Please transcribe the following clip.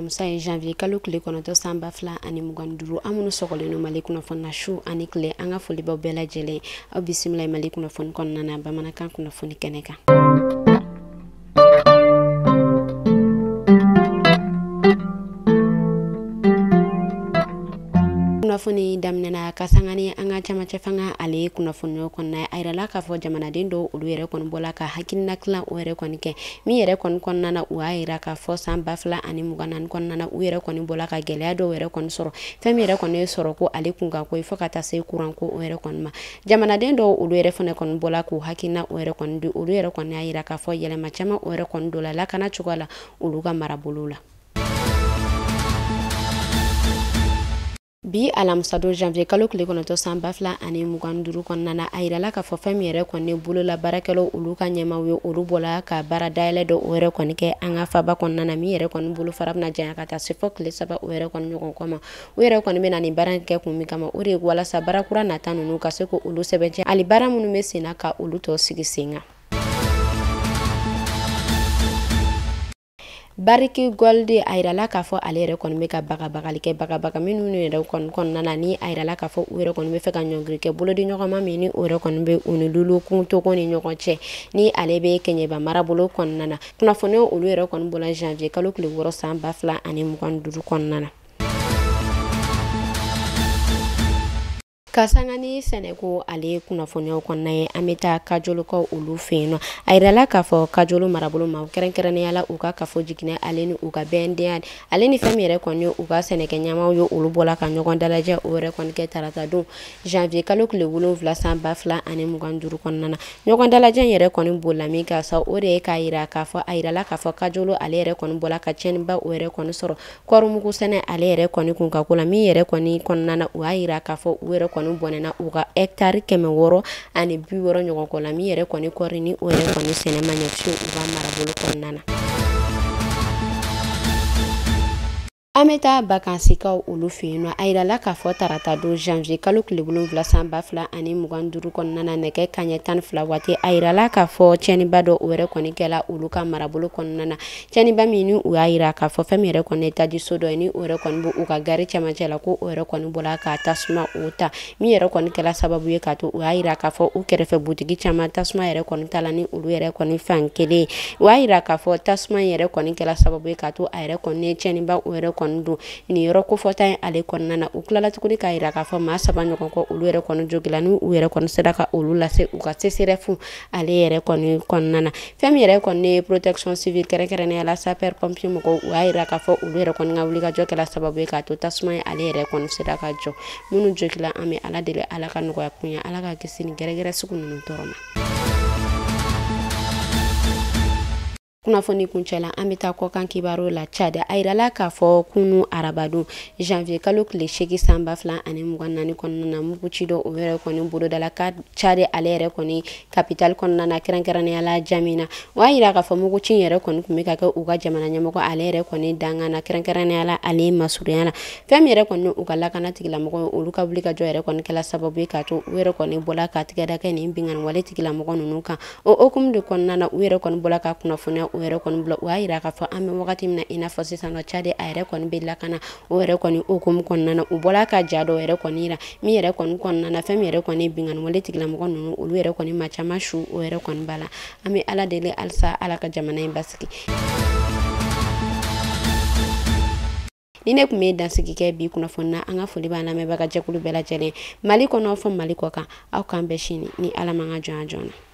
Alamisa ye janvier kalo tile 9 san 2025. An minnu sɔgɔlen don Mali kunnafoni na su ani tile, an ka foli b'aw bɛɛ lajɛlen. Aw bisimila Mali kunnafoni kɔnɔna na bamanankan kunnafoni kɛnɛ kan. Kunnafoni daminɛna ka sanga ni an ka camancɛ fanga ale kunnafoniyaw kɔnɔna ye. A yirala k'a fɔ jamanaden dɔw olu yɛrɛ kɔni bɔla ka hakilina tilan o yɛrɛ kɔni kɛ min yɛrɛ kɔni kɔnɔna na. U y'a yira k'a fɔ san 2024 kɔnɔna na, u yɛrɛ kɔni bɔla ka gɛlɛya dɔw yɛrɛ kɔni sɔrɔ, fɛn min yɛrɛ kɔni ye sɔrɔ ko ale kunkan ko ye, fo ka taa se kuran ko o yɛrɛ kɔni ma. Jamanaden dɔw olu yɛrɛ fana kɔni bɔla k'u hakilina o yɛrɛ kɔni di. Olu yɛrɛ kɔni y'a yira k'a fɔ yɛlɛma caman o yɛrɛ kɔni donna lakana cogoya la olu ka marabolo la. Bi alamisadon janvier kalo tile 9 san 2025 kɔnɔna na, a yirala k'a fɔ fɛn min yɛrɛ kɔni bolola baarakɛlaw olu ka ɲɛmaaw ye, olu bɔla ka baara dayɛlɛ dɔ o yɛrɛ kɔni kɛ an ka faba kɔnɔna na, min yɛrɛ kɔni bolo fara bɛna janya ka taa se fɔ tile 3 o yɛrɛ kɔni ɲɔgɔn kɔ ma. U yɛrɛ kɔni bɛna nin baara kɛ kun min kama, o de ye walasa baara kura nata ninnu ka se ko olu sɛbɛntiya, hali baara minnu bɛ sen na ka olu tɔ sigi sen kan. Barrick Gold, a yirala k'a fɔ ale yɛrɛ kɔni bɛ ka bagabagali kɛ, bagabaga minnu yɛrɛ kɔni kɔnɔna na, ni a yirala k'a fɔ u yɛrɛ kɔni bɛ fɛ ka ɲɔngiri kɛ bolodi ɲɔgɔnma min ni o yɛrɛ kɔni bɛ u ni Loulo-Gounkoto ni ɲɔgɔn cɛ, ni ale bɛ Kɛɲɛba marabolo kɔnɔna na. Kunnafoniyaw olu yɛrɛ kɔni bɔla janvier kalo tile 6 san 2025 kɔnɔna na. Ka sanga ni sɛnɛko ale kunnafoniyaw kɔnɔna ye, an bɛ taa Kajolokaw olu fɛ yen nɔ. A yirala k'a fɔ Kajolo marabolo ma, kɛrɛnkɛrɛnnenya la u ka kafo jiginɛ ale ni u ka bɛndenya ale ni fɛn min yɛrɛ kɔni ye u ka sɛnɛkɛ ɲɛmaaw ye, olu bɔla ka ɲɔgɔn dalajɛ o yɛrɛ kɔni kɛ tarata don janvier kalo tile 7 san 2025 kɔnɔna na. Ɲɔgɔn dalajɛ yɛrɛ kɔni bolila min kan sa, o de ye k'a yira k'a fɔ a yirala k'a fɔ Kajolo ale yɛrɛ kɔni bɔla ka tiɲɛniba o yɛrɛ kɔni sɔrɔ kɔɔrimugu sɛnɛ ale yɛrɛ kɔni kun ka ko la, min yɛrɛ kɔni kɔnɔna na, u y'a yira k'a fɔ u yɛrɛ kɔni bɔnɛna u ka hɛkitari 660 ɲɔgɔn kɔ la, min yɛrɛ kɔni kɔɔri ni o yɛrɛ kɔni sɛnɛ ma ɲɛ fiyewu u ka marabolo kɔnɔna na. An bɛ taa bakansikaw olu fɛ yen nɔ. A yirala k'a fɔ tarata don janvier kalo tile 7 san 2025 kɔnɔna na, nɛgɛ kanɲɛ 12 waati, a yirala k'a fɔ tiɲɛniba dɔ o yɛrɛ kɔni kɛla olu ka marabolo kɔnɔna na. Tiɲɛniba min ni u y'a yira k'a fɔ fɛn min yɛrɛ kɔni ye tajiso dɔ ye, ni o yɛrɛ kɔni bɛ u ka gari cɛmancɛ la, ko o yɛrɛ kɔni bɔla ka tasuma o ta, min yɛrɛ kɔni kɛla sababu ye k'a to u y'a yira k'a fɔ u kɛrɛfɛ butigi caman tasuma yɛrɛ kɔni ta la ni olu yɛrɛ kɔni fan kelen. U y'a yira k'a fɔ tasuma yɛrɛ kɔni kɛla sababu ye k'a to a yɛrɛ kɔni ye tiɲɛniba o yɛrɛ kɔni don nin yɔrɔ kofɔta in ale kɔnɔna na. U tilala tuguni k'a yira k'a fɔ maa 3 ɲɔgɔn kɔ olu yɛrɛ kɔni jogila, ni u yɛrɛ kɔni sera ka olu lase u ka CSRéf ale yɛrɛ kɔni kɔnɔna na. Fɛn min yɛrɛ kɔni ye protection civile, kɛrɛnkɛrɛnnenya la sapeur pompier mɔgɔw, u y'a yira k'a fɔ olu yɛrɛ kɔni ka wulikajɔ kɛla sababu ye k'a to tasuma ye ale yɛrɛ kɔni sera ka jɔ. Minnu jogila, an bɛ Ala deli Ala ka nɔgɔya kun ye, Ala ka kisi nin gɛrɛgɛrɛ sugu ninnu tɔɔrɔ ma. Kunnafoni kuncɛ la, an bɛ taa kɔkan kibaru la. Tchad, a yirala k'a fɔ kunu arabadon janvier kalo tile 8 san 2024 kɔnɔna na, muguci dɔ o yɛrɛ kɔni bolodala ka Tchad ale yɛrɛ kɔni capitale kɔnɔna na, kɛrɛnkɛrɛnnenya la N'Djamena. O y'a yira k'a fɔ muguci yɛrɛ kɔni tun bɛ ka kɛ u ka jamana ɲɛmɔgɔ ale yɛrɛ kɔni dangan na, kɛrɛnkɛrɛnnenya la ale masurunya la. Fɛn min yɛrɛ kɔni u ka lakana tigilamɔgɔ, olu ka wulikajɔ yɛrɛ kɔni kɛla sababu ye k'a to u yɛrɛ kɔni bɔla ka tigɛda kɛ nin binkanni wale tigilamɔgɔ ninnu kan. O hukumu de kɔnɔna na, u yɛrɛ kɔni bɔla ka kunnafoniya o yɛrɛ kɔni bila. U y'a yira k'a fɔ an bɛ wagati min na i n'a fɔ sisan nɔ, Tchad a yɛrɛ kɔni bɛ lakana o yɛrɛ kɔni hukumu kɔnɔna na. U bɔla ka ja dɔw yɛrɛ kɔni yira min yɛrɛ kɔni kɔnɔna na, fɛn min yɛrɛ kɔni binkanni wale tigilamɔgɔ ninnu olu yɛrɛ kɔni maa caman su o yɛrɛ kɔni b'a la. An bɛ Ala deli halisa Ala ka jamana in basigi. Ni ne tun bɛ dansigi kɛ bi kunnafoni na, an ka foli b'an lamɛnbaga jɛkulu bɛɛ lajɛlen Mali kɔnɔ fɔ Mali kɔ kan. Aw k'an bɛn sini ni Ala man ka jɔn a jɔn na.